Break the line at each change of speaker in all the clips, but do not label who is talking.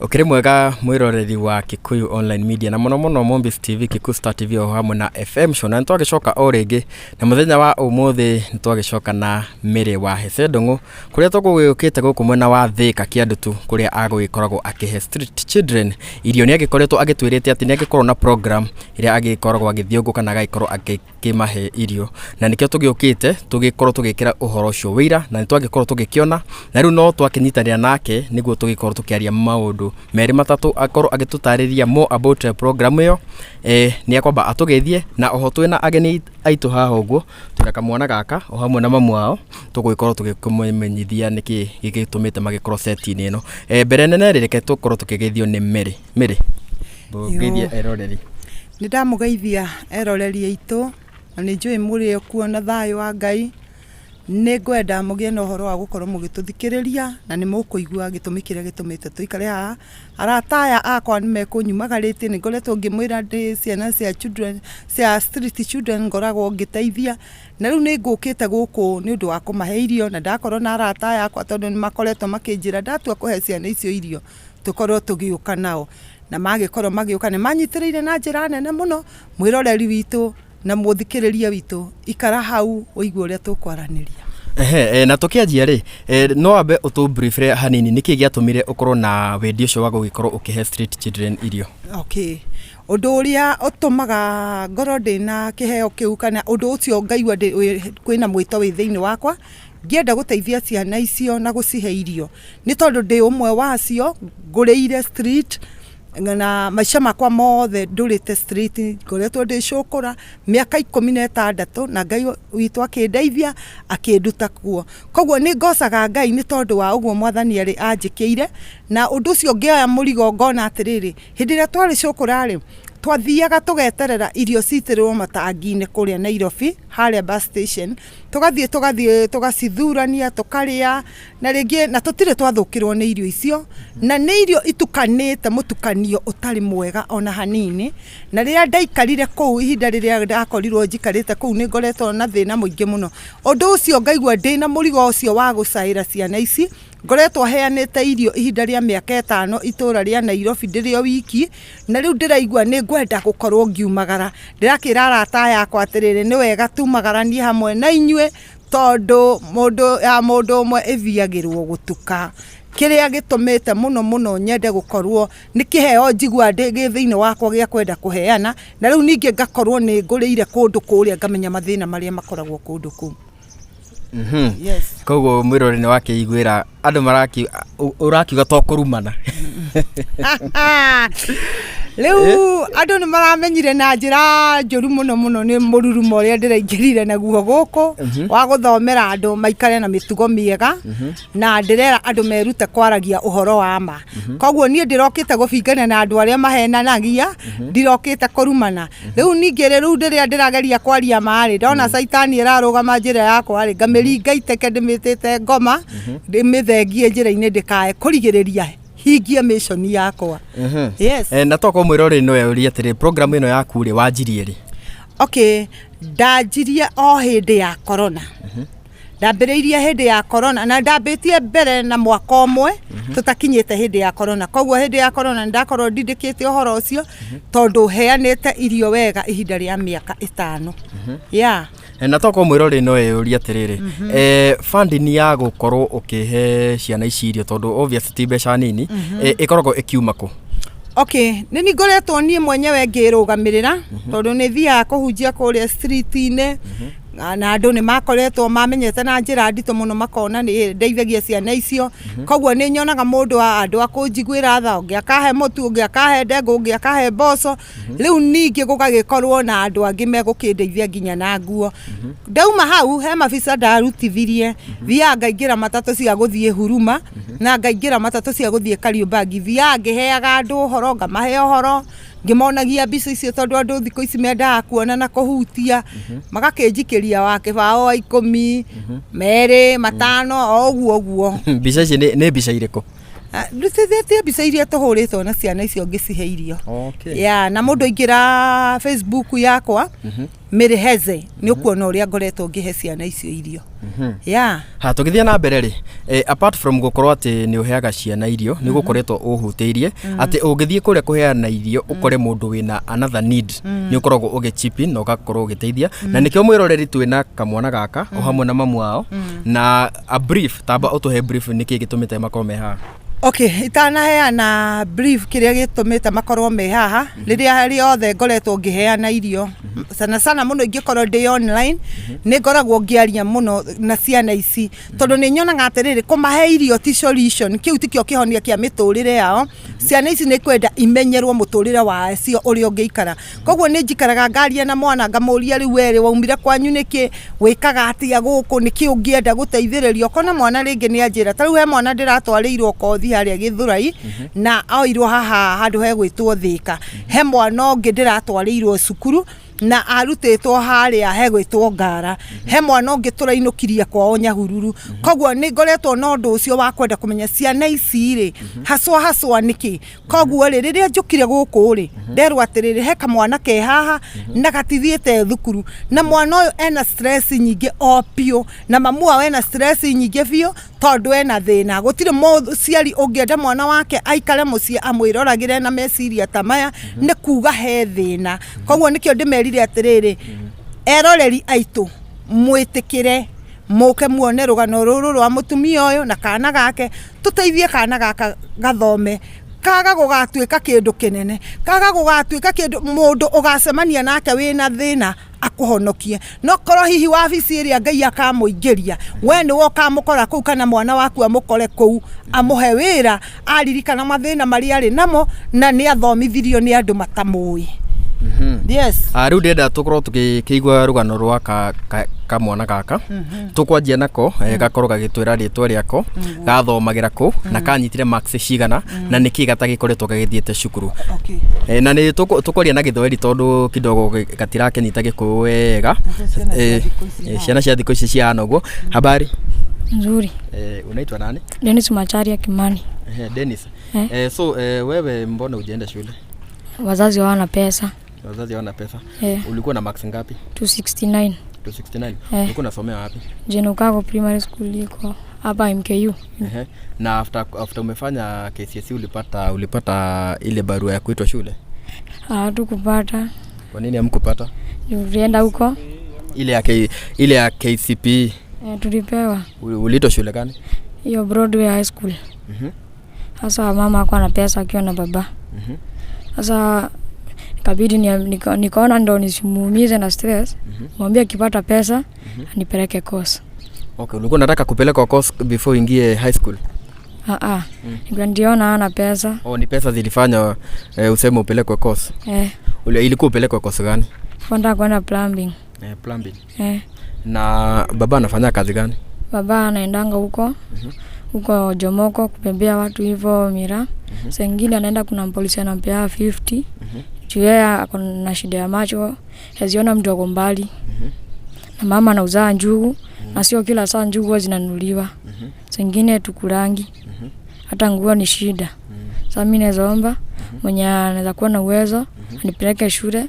Ũkĩrĩ mwega mwĩroreri wa Kikuyu Online Media na mũno mũno Mombis TV, Kikuyu Star TV o hamwe na FM Show, na nĩtwagĩcoka o rĩngĩ na mũthenya wa ũmũthĩ nĩtwagĩcoka na Mary wa Hece Ndũng'ũ kũrĩa tũgũgĩũkĩte gũkũ mwena wa Thĩka Kĩandutu kũrĩa agũgĩkoragwo akĩhe street children irio. Nĩ agĩkoretwo agĩtwĩrĩte atĩ nĩ agĩkorwo na program ĩrĩa agĩkoragwo agĩthiũngũka na agagĩkorwo akĩmahe irio, na nĩkĩo tũgĩũkĩte tũgĩkorwo tũgĩkĩra ũhoro ũcio wĩira, na nĩtwagĩkorwo tũgĩkĩona, na rĩu no twakĩnyitanĩra nake nĩguo tũgĩkorwo tũkĩaria maũndũ merĩ matatũ, akorwo agĩtũtarĩria more about program ĩyo. Nĩ akwamba atũgeithie, na oho twĩna ageni aitũ haha ũguo, twĩna kamwana gaka o hamwe na mamu wao, tũgũgĩkorwo tũgĩkĩmũmenyithia nĩkĩ gĩgĩtũmĩte magĩkorwo set-inĩ ĩno. Mbere nene rĩ, reke tũkorwo tũkĩgeithio nĩ Mary. Mary, ndũgeithie eroreri.
Nĩ ndamũgeithia eroreri aitũ, na nĩ njũĩ mũrĩ o kuo na thayũ wa Ngai. Nĩ ngwenda mũgĩe na ũhoro wa gũkorwo mũgĩtũthikĩrĩria na nĩ mũkũigua gĩtũmi kĩrĩa gĩtũmĩte tũikare haha. Arata aya akwa nĩ mekũnyumagarĩtie, nĩ ngoretwo ngĩmwĩra ndĩ ciana cia children, cia street children ngoragwo ngĩteithia, na rĩu nĩ ngũkĩte gũkũ nĩ ũndũ wa kũmahe irio, na ndakorwo na arata aya akwa tondũ nĩ makoretwo makĩnjĩra ndatua kũhe ciana icio irio tũkorwo tũgĩũka nao, na magĩkorwo magĩũka nĩ manyitĩrĩire na njĩra nene mũno. Mwĩroreri witũ na mũthikĩrĩria witũ, ikara hau ũigue ũrĩa tũkwaranĩria.
Ehe, na tũkĩanjia rĩ, no wambe ũtũ brief hanini nĩkĩ gĩatũmire ũkorwo na wendi ũcio wa gũgĩkorwo ũkĩhe street children irio?
Okay. Ũndũ ũrĩa ũtũmaga ngorwo ndĩna kĩheo kĩu kana ũndũ ũcio ngaigua kwĩna mwĩto wĩ thĩinĩ wakwa ngĩenda gũteithia ciana icio na gũcihe irio nĩ tondũ ndĩ ũmwe wacio, ngũrĩire street na maica makwa mothe ndũrĩte street, ngoretwo ndĩ cũkũra mĩaka 16, na Ngai witũ akĩndeithia akĩnduta kuo. Koguo nĩ ngocaga Ngai nĩ tondũ wa ũguo Mwathani arĩ anjĩkĩire, na ũndũ ũcio ngĩoya mũrigo ngona atĩrĩrĩ, hĩndĩ ĩrĩa twarĩ cũkũra rĩ, twathiaga tũgeterera irio citĩrĩrwo matangi-inĩ kũrĩa Nairobi harĩa bus station, tũgathiĩ tũgacithurania tũkarĩa, na rĩngĩ na tũtirĩ twathũkĩrwo nĩ irio icio, na nĩ irio itukanĩte mũtukanio ũtarĩ mwega ona hanini. Na rĩrĩa ndaikarire kũu, ihinda rĩrĩa ndakorirwo njikarĩte kũu, nĩ ngoretwo na thĩna mũingĩ mũno. Ũndũ ũcio ngaigua ndĩna mũrigo ũcio wa gũcaĩra ciana ici. Ngoretwo heanĩte irio ihinda rĩa mĩaka 5 itũra rĩa Nairobi ndĩrĩ o wiki, na rĩu ndĩraigua nĩ ngwenda gũkorwo ngiumagara. Ndĩrakĩra arata aya akwa atĩrĩrĩ, nĩ wega tumagaranie hamwe na inyuĩ, tondũ mũndũ ya mũndũ ũmwe ĩthiagĩrwo gũtuka. Kĩrĩa gĩtũmĩte mũno mũno nyende gũkorwo nĩ kĩheo njigua ndĩ gĩ thĩinĩ wakwa gĩa kwenda kũheana, na rĩu ningĩ ngakorwo nĩ ngũrĩire kũndũ kũrĩa ngamenya mathĩna marĩa makoragwo kũndũ kũu. Yes.
Koguo mwĩroreri nĩ wakĩiguĩra andũ maraki ũrakiuga to kũrumana.
Rĩu andũ nĩ maramenyire na njĩra njũru mũno mũno nĩ mũrurumo ũrĩa ndĩraingĩrire naguo gũkũ wa gũthomera andũ maikare na mĩtugo mĩega, na ndĩrera andũ merute kwaragia ũhoro wa ma. Koguo niĩ ndĩrokĩte gũbingana na andũ arĩa mahenanagia, ndirokĩte kũrumana. Rĩu ningĩ rĩu rĩrĩa ndĩrageria kwaria ma rĩ, ndona caitani ĩrarũgama njĩra yakwa rĩ, ngamĩringa iteke ndĩmĩtĩte ngoma, ndĩmĩthengie njĩra-inĩ ndĩkae kũrigĩrĩria hingie mission yakwa. Yes.
Na tokorwo mwĩroreri no eurie atĩrĩ, program ĩno yaku rĩ, wanjirie rĩ?
Okay, ndanjirie o hĩndĩ ya corona. Ndambĩrĩirie hĩndĩ ya corona na ndambĩtie mbere na mwaka ũmwe tũtakinyĩte hĩndĩ ya corona. Koguo hĩndĩ ya corona nĩndakorwo ndindĩkĩte ũhoro ũcio tondũ heanĩte irio wega ihinda rĩa mĩaka 5. Yeah.
Na tokorwo mwĩroreri no eyũrie atĩrĩrĩ, funding ya gũkorwo ũkĩhe ciana ici irio, tondũ obviously ti mbeca nini, ĩkoragwo ĩkiuma kũ?
Okay, nĩ niĩ ngoretwo niĩ mwenyewe ngĩrũgamĩrĩra tondũ nĩ thiaga kũhunjia kũrĩa street-inĩ, na andũ nĩ makoretwo mamenyete na njĩra nditũ mũno, makona nĩ ndeithagia ciana icio. Koguo nĩ nyonaga mũndũ wa andũ a kũnjiguĩra tha, ũngĩ akahe mũtu, ũngĩ akahe ndengũ, ũngĩ akahe mboco. Rĩu ningĩ gũgagĩkorwo na andũ angĩ megũkĩndeithia nginya na nguo. Ndauma hau he mabica ndarutithirie, thiaga ngaingĩra matatũ cia gũthiĩ Huruma na ngaingĩra matatũ cia gũthiĩ Kariobangi. Thiaga ngĩheaga andũ ũhoro, ngamahe ũhoro ngĩmonagia mbica icio, tondũ andũ thikũ ici mendaga kuona na kũhutia, magakĩnjikĩria wa kĩbaũ wa 10, 2, 5, o ũguo ũguo.
Mbica ici nĩ mbica irĩkũ?
Ah, ndutithĩtie mbica iria tũhũrĩtwo na ciana icio ngĩcihe irio.
Okay.
Ya na mũndũ aingĩra Facebook yakwa Mary Heze nĩ ũkuona ũrĩa ngoretwo ngĩhe ciana icio irio. Ya.
Ha tũgĩthiĩ na mbere rĩ, apart from gũkorwo atĩ nĩ ũheaga ciana irio, nĩ gũkoretwo ũhutĩirie atĩ ũngĩthiĩ kũrĩa kũheana irio ũkore mũndũ wĩna another need, nĩ ũkoragwo ũgĩ chip in na ũgakorwo ũgĩteithia, na nĩkĩo mwĩroreri twĩna kamwana gaka o hamwe na mamu wao, na a brief, tamba ũtũhe brief nĩkĩ gĩtũmĩte makorwo me haha.
Okay, itanaheana brief kĩrĩa gĩtũmĩte makorwo me haha, rĩrĩa rĩothe ngoretwo ngĩheana irio, sana sana mũno ingĩkorwo ndĩ online, nĩ ngoragwo ngĩaria mũno na ciana ici, tondũ nĩ nyonaga atĩrĩrĩ, kũmahe irio ti solution, kĩu tikĩo kĩhonia kĩa mĩtũrĩre yao. Ciana ici nĩ kwenda imenyerwo mũtũrĩre wacio ũrĩa ũngĩikara. Koguo nĩ njikaraga ngaria na mwana ngamũria, rĩu werĩ waumire kwanyu nĩkĩ, wĩkaga atĩa gũkũ, nĩkĩ ũngĩenda gũteithĩrĩrio. Ũkona mwana rĩngĩ nĩ anjĩra, ta rĩu he mwana ndĩratwarĩirwo kothi harĩa Gĩthũrai na oirwo haha handũ hegwĩtwo Thĩka. He mwana ũngĩ ndĩratwarĩirwo cukuru na arutĩtwo harĩa hegwĩtwo Ngara. He mwana ũngĩ tũrainũkirie kwao Nyahururu. Koguo nĩ ngoretwo na ũndũ ũcio wa kwenda kũmenya ciana ici rĩ haswa haswa nĩkĩ. Koguo rĩ, rĩrĩa njũkire gũkũ rĩ, nderwo atĩrĩrĩ, he kamwana ke haha na gatithiĩte thukuru, na mwana ũyũ ena stress nyingĩ o biũ, na mamu wao ena stress nyingĩ biũ tondũ ena thĩna. Gũtirĩ mũciari ũngĩenda mwana wake aikare mũciĩ amwĩroragĩre na meciria ta maya, nĩ kuga he thĩna. Koguo nĩkĩo ndĩmerire atĩrĩrĩ, eroreri aitũ mwĩtĩkĩre mũke muone rũgano rũrũ rwa mũtumia ũyũ na kana gake, tũteithie kana gaka gathome, kaga gũgatuĩka kĩndũ kĩnene, kaga gũgatuĩka kĩndũ mũndũ ũgacemania nake wĩna thĩna akũhonokie. No korwo hihi wabici ĩrĩa Ngai akamũingĩria, we nĩwe ũkamũkora kũu, kana mwana waku amũkore kũu amũhe wĩra, aririkana mathĩna marĩa arĩ namo na nĩ athomithirio nĩ andũ matamũĩ. Yes.
Rĩu ndĩrenda tũkorwo tũgĩkĩigua rũgano rwa kamwana gaka. Tũkwanjia nako, gakorwo gagĩtwĩra rĩtwa rĩako, gathomagĩra kũ, na kanyitire marks cigana, na nĩkĩ gatagĩkoretwo gagĩthiĩte cukuru.
Okay.
Na nĩ tũkwaria na Gĩthweri tondũ kidogo gatirakĩnyita Gĩkũyũ wega.
Nacio ciana cia thikũ ici.
Ciana cia thikũ ici cihana ũguo. Habari?
Nzuri.
Unaitwa nani?
Dennis Macharia Kimani.
Dennis.
Eh.
So wewe mbona hujaenda shule?
Wazazi hawana pesa.
Wazazi hawana pesa.
Eh.
Ulikuwa na marks ngapi?
269.
269.
Eh.
Ulikuwa unasomea wapi?
Jenukago Primary School iko hapa MKU.
Ehe. Na after umefanya KCSE ulipata ile barua ya kuitwa shule?
Hatukupata.
Kwa nini hamkupata?
Tulienda huko.
Ile ya KCPE.
Tulipewa.
Uliitwa shule gani?
Hiyo Broadway High School. Sasa mama hakuwa na pesa akiwa na baba. Sasa ikabidi nikaona ndo nisimuumize na stress. Mwambie akipata pesa anipeleke course.
Okay, ulikuwa unataka kupelekwa course before uingie high school?
Niliona hana pesa.
Oh, ni pesa zilifanya useme upelekwe course? Ilikuwa upelekwe course gani?
Kwenda kwenda plumbing.
Plumbing. Na baba anafanya kazi gani?
Baba anaendanga huko. Huko Jomoko kubembea watu hivyo mira. Saa ingine anaenda kuna polisi anampea 50. Juu yeye ako na shida ya macho, haziona mtu ako mbali. Na mama anauza njugu, na sio kila saa njugu huwa zinanunuliwa. Saa ingine tukulangi. Hata nguo ni shida. Sasa mimi naweza omba mwenye anaweza kuwa na uwezo anipeleke shule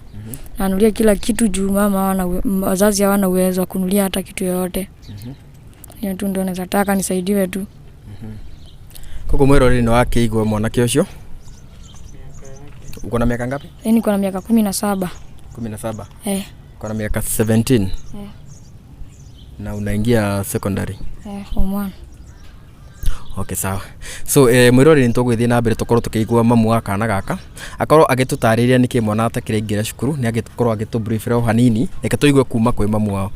na anunulie kila kitu juu mama hawana wazazi hawana uwezo wa kununulia hata kitu yoyote. Hiyo tu ndio naweza taka nisaidiwe tu.
Koguo mwiroreri nĩ wakĩigua mwanake ũcio. Uko na miaka ngapi?
Mimi niko na miaka 17.
17? Uko na miaka 17? Na unaingia secondary?
Form 1.
Okay, sawa. So mwiroreri nĩ tũgũgĩthiĩ na mbere tũkorwo tũkĩigua mamu wa kana gaka akorwo agĩtũtarĩria nĩkĩ mwana atakĩraingĩra cukuru, nĩ agĩkorwo agĩtũbriefera o hanini, reke tũigue kuma kwĩ mamu wao.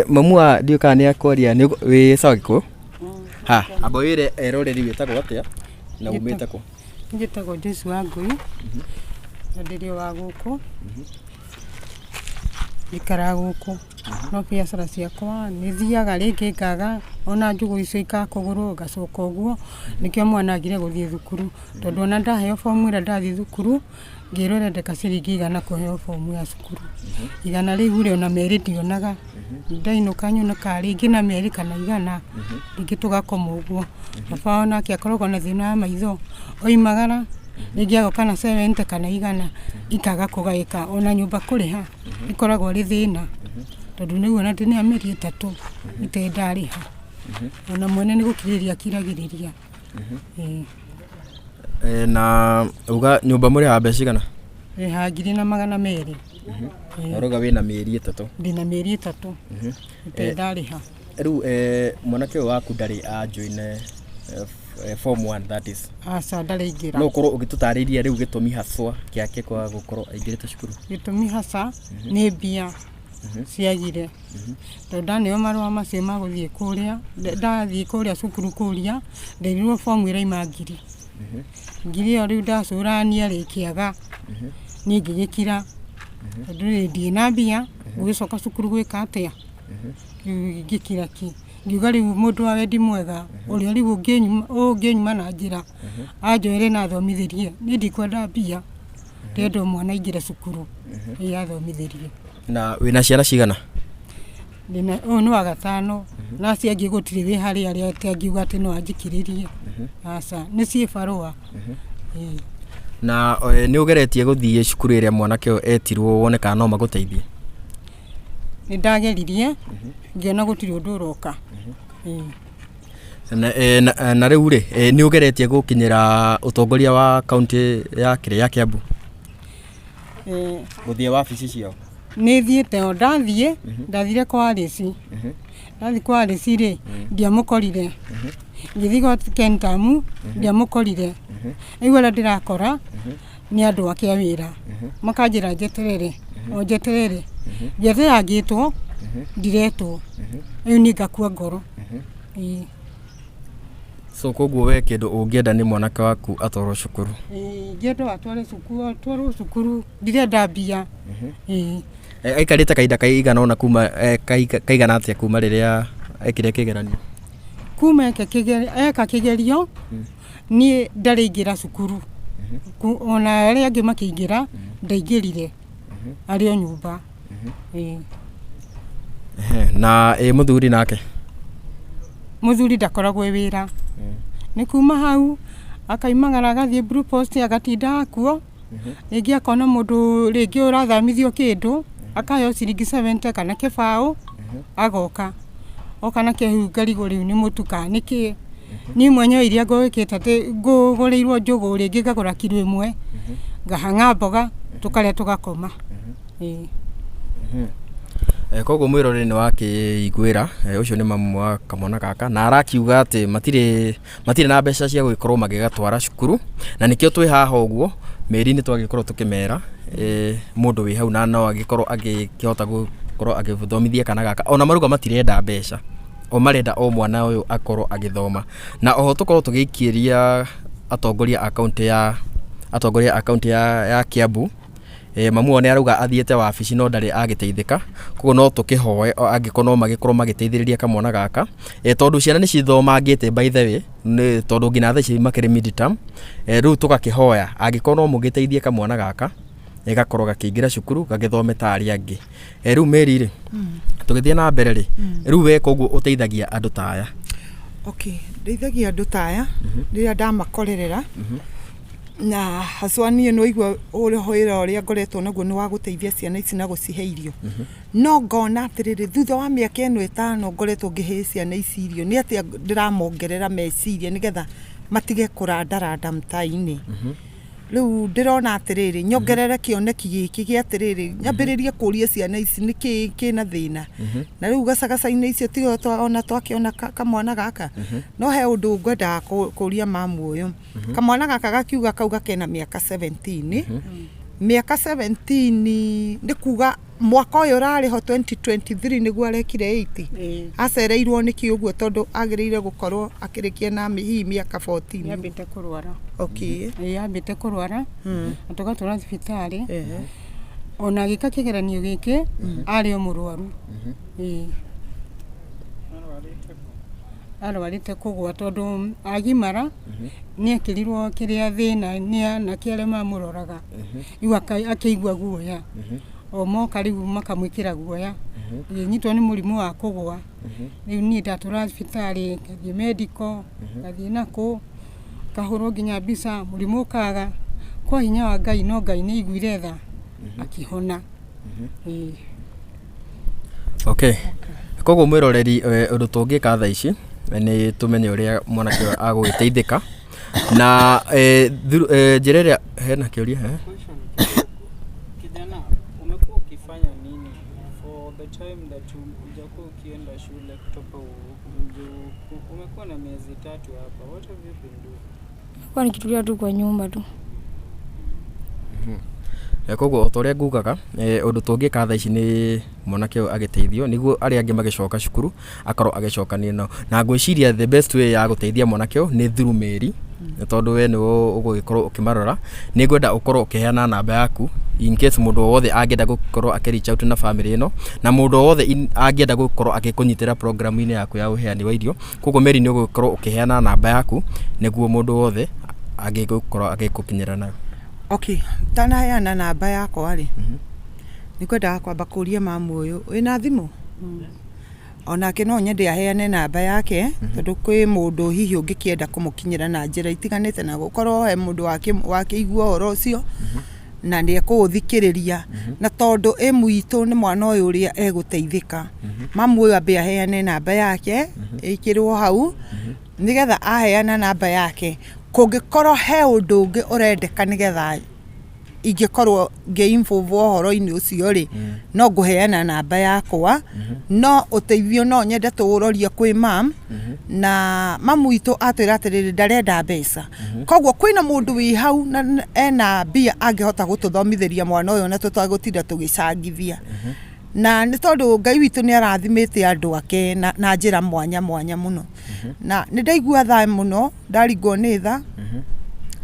Mamu wa ndiũĩ kana nĩ akwaria, nĩ wĩ sawa Gĩkũyũ? Ha, amba wĩre eroreri wĩtagwo atĩa na umĩte kũ?
Njĩtagwo Joyce Wangui na ndĩrĩ o wa gũkũ. Njikaraga gũkũ. No biacara ciakwa nĩ thiaga rĩngĩ ngaga. Ona njũgũ icio ikakũgũrwo ngacoka ũguo, nĩkĩo mwana agire gũthiĩ thukuru. Tondũ ona ndaheo bomu ĩrĩa ndathiĩ thukuru, ngĩrwo ĩrendeka ciringi igana kũheo bomu ya cukuru. Igana rĩu rĩ ona merĩ ndionaga. Ndainũka nyũnũkaga rĩngĩ na merĩ kana igana, rĩngĩ tũgakoma ũguo. Baba wao nake akoragwo na thĩna wa maitho, oimagara rĩngĩ agoka na 70 kana igana, ikaga kũgaĩka. Ona nyũmba kũrĩha ĩkoragwo ĩrĩ thĩna, tondũ rĩu ona ndĩna mĩeri 3 itarĩ ndarĩha. Ona mwene nĩ gũkirĩrĩria akiragĩrĩria. Ĩĩ.
Na uga nyũmba mũrĩhaga mbeca cigana?
Rĩhaga 1200.
Na ũrauga wĩna mĩeri 3.
Ndĩna mĩeri 3 itarĩ ndarĩha.
Rĩu mwanake ũyũ waku ndarĩ ajoin form 1 that is.
Aca, ndarĩ aingĩra.
No ũkorwo ũgĩtũtarĩria rĩu gĩtũmi haswa gĩake kwaga gũkorwo aingĩrĩte cukuru?
Gĩtũmi hasa nĩ mbia ciagire. Tondũ ndaneo marũa macio ma gũthiĩ kũrĩa, ndathiĩ kũrĩa cukuru kũria, nderirwo bomu ĩraima ngiri. Ngiri ĩyo rĩu ndacũrania rĩ kĩaga, niĩ ngĩgĩkira. Tondũ rĩ ndirĩ na mbia, ngũgĩcoka cukuru gwĩka atĩa? Rĩu ngĩkira ki. Ngiuga rĩu mũndũ wa wendi mwega, ũrĩa rĩu ũngĩnyuma na njĩra, anjoere na athomithĩrie. Niĩ ndikwenda mbia, ndĩrenda o mwana aingĩre cukuru, ĩĩ athomithĩrie.
Na wĩna ciana cigana?
Ndĩna, ũyũ nĩ wa gatano, na acio angĩ gũtirĩ wĩ harĩa arĩa atĩ angiuga atĩ no anjikĩrĩrie. Aca, nĩ ciĩ barũa. Ĩĩ.
Na nĩ ũgeretie gũthiĩ cukuru ĩrĩa mwanake ũyũ etirwo wone kana no magũteithie?
Nĩ ndageririe, ngĩona gũtirĩ ũndũ ũroka. Ĩĩ.
Na rĩu rĩ, nĩ ũgeretie gũkinyĩra ũtongoria wa kaunti ya kĩrĩa ya Kiambu? Gũthiĩ wabici ciao?
Nĩ thiĩte o, ndathiĩ, ndathire kwa Alice. Ndathiĩ kwa Alice rĩ, ndiamũkorire. Ngĩthiĩ gwa Kentamu, ndiamũkorire. Rĩu arĩa ndĩrakora nĩ andũ ake a wĩra. Makanjĩra njeterere, o njeterere. Njeterera ngĩtwo, ndiretwo. Rĩu niĩ ngakua ngoro. Ĩĩ.
So koguo we kĩndũ ũngĩenda nĩ mwanake waku atwarwo cukuru?
Ĩĩ, ingĩenda atware cukuru, atwarwo cukuru, ndirenda mbia. Ĩĩ.
Aikarĩte kahinda kaigana ũna kuma, kaigana atĩa kuma rĩrĩa ekire kĩgeranio?
Kuma eka kĩgerio, niĩ ndarĩ aingĩra cukuru. Ona arĩa angĩ makĩingĩra, ndaingĩrire. Arĩ o nyũmba. Ĩĩ.
Na ĩ mũthuri nake?
Mũthuri ndakoragwo e wĩra. Nĩ kuma hau akaimagara agathiĩ Blue Post agatinda kuo. Rĩngĩ akona mũndũ rĩngĩ ũrathamithio kĩndũ, akaheo ciringi 70 kana kĩbaũ, agoka. Oka nakĩo rĩu ngarigwo rĩu nĩ mũtu kana nĩ kĩ. Niĩ mwenyewe iria ngũgĩkĩte atĩ ngũgũrĩirwo njũgũ rĩngĩ ngagũra kiro 1, ngahang'a mboga, tũkarĩa tũgakoma. Ĩĩ.
Koguo mwĩroreri nĩ wakĩiguĩra, ũcio nĩ mamu wa kamwana gaka, na arakiuga atĩ matirĩ na mbeca cia gũgĩkorwo magĩgatwara cukuru, na nĩkĩo twĩ haha ũguo, mĩeri nĩ twagĩkorwo tũkĩmera, mũndũ wĩ hau na no agĩkorwo agĩkĩhota gũkorwo agĩthomithia kana gaka, ona marauga matirenda mbeca, o marenda o mwana ũyũ akorwo agĩthoma. Na oho tũkorwo tũgĩikĩria atongoria a kaunti ya, atongoria a kaunti ya Kiambu. Mamu wao nĩ arauga athiĩte wabici no ndarĩ agĩteithĩka, koguo no tũkĩhoe angĩkorwo no magĩkorwo magĩteithĩrĩria kamwana gaka, tondũ ciana nĩ cithomangĩte by the way, nĩ tondũ nginya thaa ici makĩrĩ mid-term. Rĩu tũgakĩhoya angĩkorwo no mũgĩteithie kamwana gaka, gakorwo gakĩingĩra cukuru gagĩthome ta arĩa angĩ. Rĩu Mary rĩ, tũgĩthiĩ na mbere rĩ, rĩu we koguo ũteithagia andũ ta aya?
Okay, ndeithagia andũ ta aya rĩrĩa ndamakorerera. Na haswa niĩ nĩ waigua wĩra ũrĩa ngoretwo naguo nĩ wa gũteithia ciana ici na gũcihe irio. No ngona atĩrĩrĩ, thutha wa mĩaka ĩno 5 ngoretwo ngĩhe ciana ici irio, nĩ atĩa ndĩramongerera meciria nĩgetha matige kũrandaranda mtaa-inĩ. Rĩu ndĩrona atĩrĩrĩ, nyongerere kĩoneki gĩkĩ gĩa atĩrĩrĩ, nyambĩrĩrie kũria ciana ici nĩkĩ kĩna thĩna. Na rĩu gacagaca-inĩ icio tigo ona twakĩona kamwana gaka. No he ũndũ ngwendaga kũria mamu ũyũ. Kamwana gaka gakiuga kauga kena mĩaka 17. Mĩaka 17 nĩ kuga mwaka ũyũ ũrarĩ ho 2023 nĩguo arekire 80. Acereirwo nĩkĩ ũguo tondũ agĩrĩire gũkorwo akĩrĩkia na hihi mĩaka 14.
Yambĩte kũrwara.
Okay.
Ĩĩ, yambĩte kũrwara. Na tũgatwara thibitarĩ. Ona agĩka kĩgeranio gĩkĩ, arĩ o mũrwaru. Ĩĩ. Arwarĩte kũgwa tondũ agimara nĩ ekĩrirwo kĩrĩa thĩna nĩ anake arĩa mamũroraga rĩu akĩigua guoya o moka rĩu makamwĩkĩra guoya agĩnyitwo nĩ mũrimũ wa kũgwa rĩu niĩ ndatũra thibitarĩ ngathiĩ medical ngathiĩ nakũ ngahũrwo nginya mbica mũrimũ ũkaga kwa hinya wa Ngai no Ngai nĩ aiguire tha akĩhona. Ĩĩ.
Okay. Koguo mwĩroreri eh, ũndũ tũngĩka thaa ici nĩ tũmenye ũrĩa mwanake ũyũ agũgĩteithĩka na eh, eh, njĩra ĩrĩa hena kĩũria eh?
Question kidogo. Kijana, umekuwa ukifanya nini for the time that hujakuwa ukienda shule kutoka umekuwa na miezi tatu hapa. What have you been doing?
Kwa nikitulia tu kwa nyumba tu.
Koguo o ta ũrĩa ngugaga ũndũ tũngĩka thaa ici nĩ mwanake ũyũ agĩteithio nĩguo arĩa angĩ magĩcoka cukuru akorwo agĩcokania nao. Na ngwĩciria the best way ya gũteithia mwanake ũyũ nĩ through Mary nĩ tondũ we nĩwe ũgũgĩkorwo ũkĩmarora. Nĩ ngwenda ũkorwo ũkĩheana namba yaku in case mũndũ o wothe angĩenda gũkorwo akĩ reach out na family ĩno na mũndũ o wothe angĩenda gũkorwo agĩkũnyitĩra program-inĩ yaku ya ũheani wa irio. Koguo Mary nĩ ũgũkorwo ũkĩheana namba yaku nĩguo mũndũ wothe angĩgũkorwo agĩgũkinyĩra nayo.
Okay, ndanaheana namba yakwa rĩ, nĩ ngwendaga kwamba kũria mamu ũyũ, wĩna thimũ? Onake no nyende aheane namba yake, tondũ kwĩ mũndũ hihi ũngĩkĩenda kũmũkinyĩra na njĩra itiganĩte na gũkorwo he mũndũ wakĩigua ũhoro ũcio, na nĩ ekũũthikĩrĩria, na tondũ ĩ mwitũ nĩ mwana ũyũ ũrĩa egũteithĩka, mamu ũyũ ambe aheane namba yake, ĩkĩrwo hau, nĩgetha aheana namba yake, kũngĩkorwo he ũndũ ũngĩ ũrendeka nĩgetha ingĩkorwo ngĩ involve ũhoro-inĩ ũcio rĩ, no ngũheana namba yakwa, no ũteithio no nyende tũũrorie kwĩ mam, na mamu witũ atwĩra atĩrĩrĩ ndarenda mbeca, koguo kwĩna mũndũ wĩ hau na ena mbia angĩhota gũtũthomithĩria mwana ũyũ na tũtagũtinda tũgĩcangithia. Na nĩ tondũ Ngai witũ nĩ arathimĩte andũ ake na njĩra mwanya mwanya mũno. Na nĩ ndaigua tha mũno, ndaringwo nĩ tha,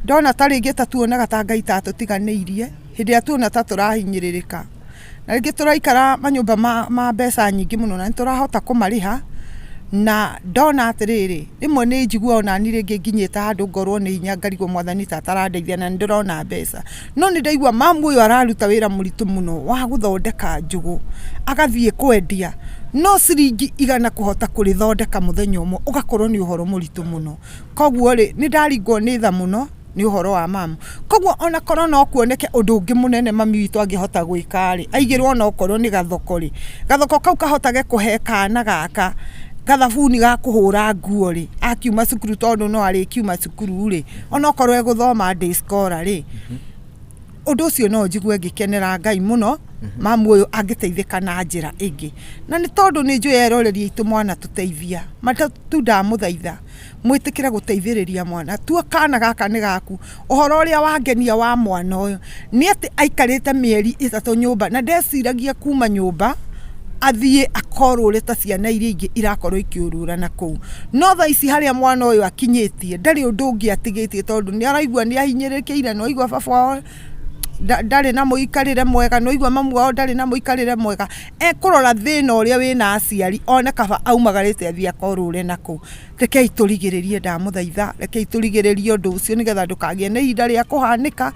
ndona ta rĩngĩ ta tuonaga ta Ngai ta atũtiganĩirie, hĩndĩ ĩrĩa tuona ta tũrahinyĩrĩrĩka. Na rĩngĩ tũraikara manyũmba ma mbeca nyingĩ mũno na nĩ tũrahota kũmarĩha, na ndona atĩrĩrĩ, rĩmwe nĩ njiguaga onani rĩngĩ nginyĩte handũ ngorwo nĩ hinya ngarigwo mwathani ta atarandeithia na nĩ ndĩrona mbeca. No nĩ ndaigua mamu ũyũ araruta wĩra mũritũ mũno wa gũthondeka njũgũ, agathiĩ kwendia, no ciringi igana kũhota kũrĩthondeka mũthenya ũmwe ũgakorwo nĩ ũhoro mũritũ mũno. Koguo rĩ, nĩ ndaringwo nĩ tha mũno nĩ ũhoro wa mamu. Koguo ona korwo no kuoneke ũndũ ũngĩ mũnene mami witũ angĩhota gwĩka rĩ, aigĩrwo ona okorwo nĩ gathoko rĩ, gathoko kau kahotage kũhe kana gaka gathabuni ga kũhũra nguo rĩ, akiuma cukuru tondũ no arĩkiuma cukuru rĩ, onokorwo egũthoma day scholar rĩ, ũndũ ũcio no njigue ngĩkenera Ngai mũno, mamu ũyũ angĩteithĩka na njĩra ĩngĩ. Na nĩ tondũ nĩ njũĩ eroreri aitũ mwanatũteithia, tu ndamũthaitha mwĩtĩkĩre gũteithĩrĩria mwana, tua kana gaka nĩ gaku. Ũhoro ũrĩa wangenia wa mwana ũyũ nĩ atĩ aikarĩte mĩeri ĩtatũ nyũmba na ndeciragia kuma nyũmba athiĩ akorũre ta ciana iria ingĩ irakorwo ikĩũrũra na kũu. No thaa ici harĩa mwana ũyũ akinyĩtie ndarĩ ũndũ ũngĩ atigĩtie tondũ nĩ araigua nĩ ahinyĩrĩrĩkĩire, nĩ waigua baba wao ndarĩ na mũikarĩre mwega, nĩ waigua mamu wao ndarĩ na mũikarĩre mwega, ekũrora thĩna ũrĩa wĩna aciari one kaba aumagarĩte athiĩ akorũre na kũu. Rekei tũrigĩrĩrie ndamũthaitha, rekei tũrigĩrĩrie ũndũ ũcio nĩgetha ndũkagĩe na ihinda rĩa kũhanĩka,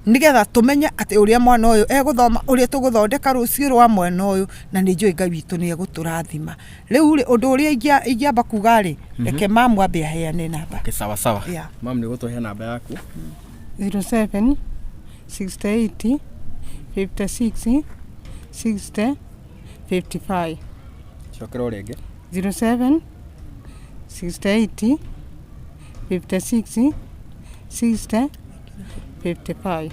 nĩgetha tũmenye atĩ ũrĩa mwana ũyũ egũthoma, ũrĩa tũgũthondeka rũciũ rwa mwana ũyũ, na nĩ njũĩ Ngai witũ nĩ egũtũrathima. Rĩu rĩ, ũndũ ũrĩa ingĩamba kuga rĩ, reke mamu ambe aheane namba.
Okay, sawa sawa. Yeah. Mamu nĩ ũgũtũhe namba yaku.
07 68 56 60 55.
Cokera o rĩngĩ.
07 68 56 60 55.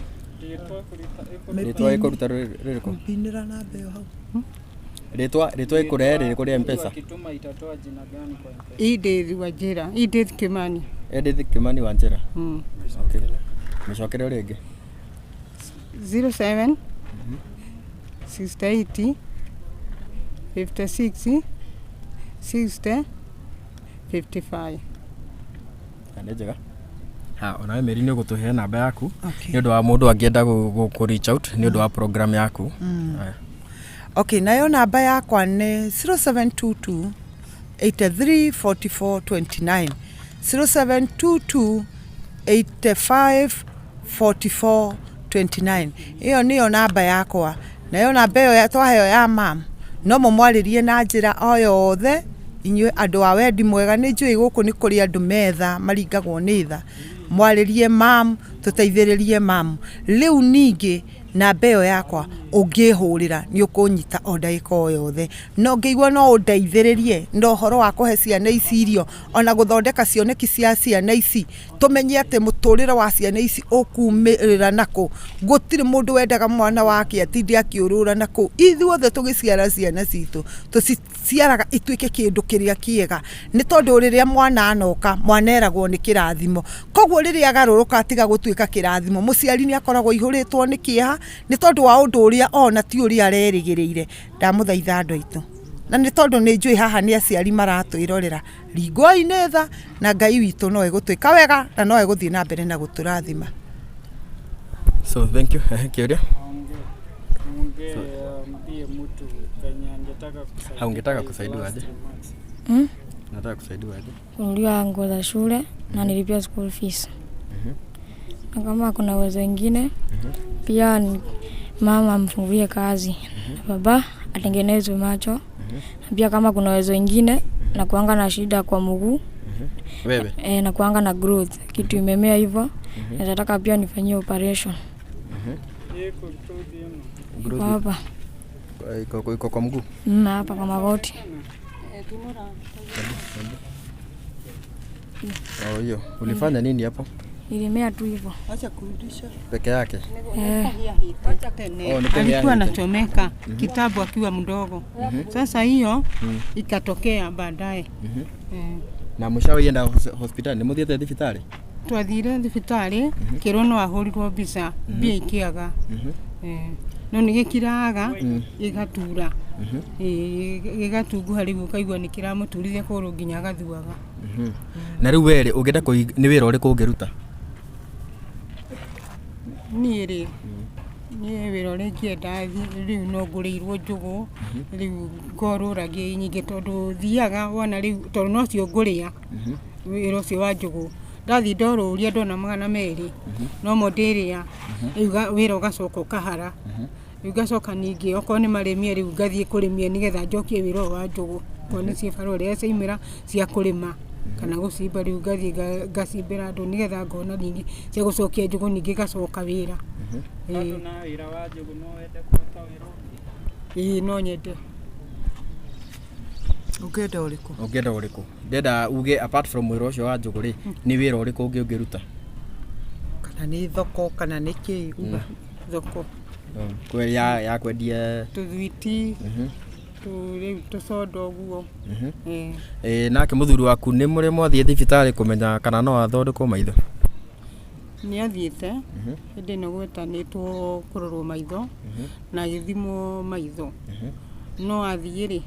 Rĩtwa ĩkũruta rĩrĩkũ?
Mpinĩra namba ĩyo hau.
Rĩtwa rĩtwa ĩkũrehe rĩrĩkũ rĩa Mpesa?
Akituma itatoa jina gani kwa M-Pesa?
Edith Wajira, Edith Kimani.
Edith Kimani Wanjira. Okay. Mĩcokere o rĩngĩ.
07 68 56 60 55.
Nĩ njega. Ha, onawe Mary nĩ ũgũtũhe namba yaku
Okay.
nĩ ũndũ wa mũndũ angĩenda kũ reach out nĩ ũndũ wa program yaku. Haya.
Okay, nayo namba yakwa nĩ 0722 83 44 29 0722 85 44 29 ĩyo nĩyo namba yakwa nayo namba ĩyo twaheo ya mam no mũmwarĩrie na njĩra o yothe inyuĩ andũ a wendi mwega nĩ njũĩ gũkũ nĩ kũrĩ andũ metha maringagwo nĩ tha mwarĩrie mam tũteithĩrĩrie mam rĩu ningĩ namba ĩyo yakwa ũngĩhũrĩra nĩ ũkũnyita o ndagĩka o yothe na ũngĩigua no ũndeithĩrĩrie na ũhoro wa kũhe ciana ici irio ona gũthondeka cioneki cia ciana ici tũmenye atĩ mũtũrĩre wa ciana ici ũkumĩrĩra nakũ gũtirĩ mũndũ wendaga mwana wake atinde akĩũrũra nakũu ithuothe tũgĩciara ciana citũ tũciciaraga ituĩke kĩndũ kĩrĩa kĩega nĩ tondũ rĩrĩa mwana anoka mwana eragwo nĩ kĩrathimo koguo rĩrĩa agarũrũka atiga gũtuĩka kĩrathimo mũciari nĩ akoragwo aihũrĩtwo nĩ kĩeha nĩ tondũ wa ũndũ ũrĩa ona ti ũrĩa arerĩgĩrĩire ndamũthaitha andũ aitũ na nĩ tondũ nĩ njũĩ haha nĩ aciari maratwĩrorera ringwoi nĩ tha na Ngai witũ no egũtwĩka wega na no egũthiĩ na mbere na gũtũrathima.
So thank you. Kĩũria?
Ongee, ambie mtu kenye angetaka kusaidiwa.
Ha, ungetaka
hizi
kusaidiwa
last
aje?
remarks.
Mm?
Nataka kusaidiwa aje?
Kununuliwa nguo za shule na nilipia school fees. Na kama kuna uwezo wengine pia mama amfungulie kazi na baba atengenezwe macho. Na pia kama kuna uwezo wengine na kuanga na shida kwa mguu
Wewe?
na kuanga na growth kitu imemea hivyo, nataka pia nifanyie operation.
Iko growth ino.
Growth
Kwa hapa
iko kwa mguu?
Hapa kwa magoti.
Oh, hiyo. Ulifanya nini hapo?
Ilimea tu hivyo.
Acha kurudisha.
Peke yake?
Eh,
Oh, ni peke
Alikuwa
yake.
anachomeka kitabu akiwa mdogo. Sasa hiyo ikatokea baadaye.
Na mũcawaienda hospitali? Nĩ mũthiĩte thibitarĩ?
Twathire thibitarĩ kĩrwo no ahũrirwo mbica mbia ikĩaga. No nĩ gĩkiraga gĩgatura, gĩgatunguha rĩu ũkaigua nĩ kĩramũturithia kũgũrũ nginya agathuaga.
Na rĩu we rĩ, ũngĩenda nĩ wĩra ũrĩkũ ũngĩruta?
Niĩ rĩ, niĩ wĩra ũrĩa ingĩenda rĩu no ngũrĩirwo njũgũ rĩu ngorũragia nyingĩ tondũ thiaga wona rĩu tondũ nocio ngũrĩa wĩra ũcio wa njũgũ ndathiĩ ndorũria ndona 200 nomo ndĩrĩa rĩu wĩra ũgacoka ũkahara rĩu ngacoka ningĩ okorwo nĩ marĩmia rĩu ngathiĩ kũrĩmia nĩgetha njokie wĩra ũyũ wa njũgũ okorwo nĩ cibarũa rĩrĩa ciaumĩra cia kũrĩma kana gũcimba rĩu ngathiĩ ngacimbĩra andũ nĩgetha ngona ningĩ cia gũcokia njũgũ ningĩ ngacoka wĩra.
Bado na wĩra wa njũgũ no wende kũruta wĩra ũngĩ?
Ĩĩ no nyende.
Ũngĩenda ũrĩkũ?
Ũngĩenda ũrĩkũ? Ndĩrenda uge apart from wĩra ũcio wa njũgũ rĩ, nĩ wĩra ũrĩkũ ũngĩ ũngĩruta?
Kana nĩ thoko kana nĩ kĩ uga?
Thoko.
Ya kwendia
tũthwiti rĩu tũcondo ũguo.
Nake mũthuri waku nĩ mũrĩ mwathiĩ thibitarĩ kũmenya kana no athondekwo maitho?
Nĩ athiĩte hĩndĩ ĩno gwetanĩtwo kũrorwo maitho na agĩthimwo maitho no athiĩ rĩ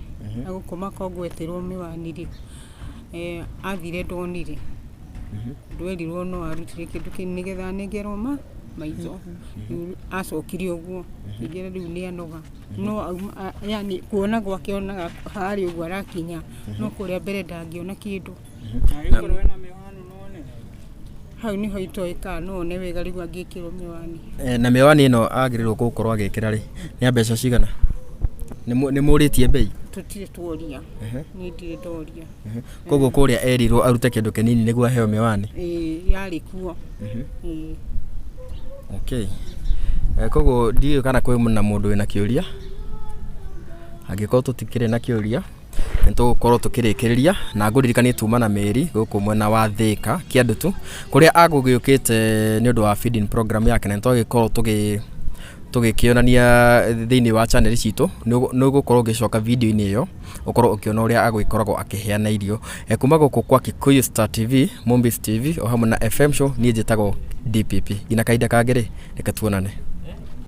agũkoma kongwetĩrwo mĩwani rĩ athire ndonire ndwerirwo no arutire kĩndũ kĩu nĩgetha anengerwo maitho rĩu acokire ũguo ningĩ rĩu nĩ anoga no yani kuona gwake onaga harĩa ũguo arakinya no kũrĩa mbere ndangĩona kĩndũ.
Na rĩu korwo ena mĩwani no one wega?
Hau nĩho itoĩ kana no one wega rĩu angĩkĩrwo mĩwani.
Na mĩwani ĩno agĩrĩirwo gũkorwo agĩkĩra rĩ nĩ ya mbeca cigana? Nĩ mũrĩtie bei?
Tũtirĩ tuoria, niĩ ndirĩ ndoria.
Koguo kũrĩa erirwo arute kĩndũ kĩnini nĩguo aheo mĩwani?
Ĩĩ yarĩ kuo. Ĩĩ.
Okay. Koguo ndiũĩ kana kwĩ na mũndũ wĩna kĩũria. Angĩkorwo tũtikĩrĩ na kĩũria nĩ tũgũkorwo tũkĩrĩkĩrĩria na ngũririkanie tuma na Mary gũkũ mwena wa Thika Kĩandutu kũrĩa agũgĩũkĩte nĩ ũndũ wa feeding program yake na nĩtwagĩkorwo tũgĩkĩonania thĩinĩ wa channel citũ nĩ ũgũkorwo ũgĩcoka video-inĩ ĩyo ũkorwo ũkĩona ũrĩa agũgĩkoragwo akĩheana irio. Kuma gũkũ kwa Kikuyu Star TV, Mombis TV o hamwe na FM Show, niĩ njĩtagwo DPP. Nginya kahinda kangĩ rĩ, reke tuonane.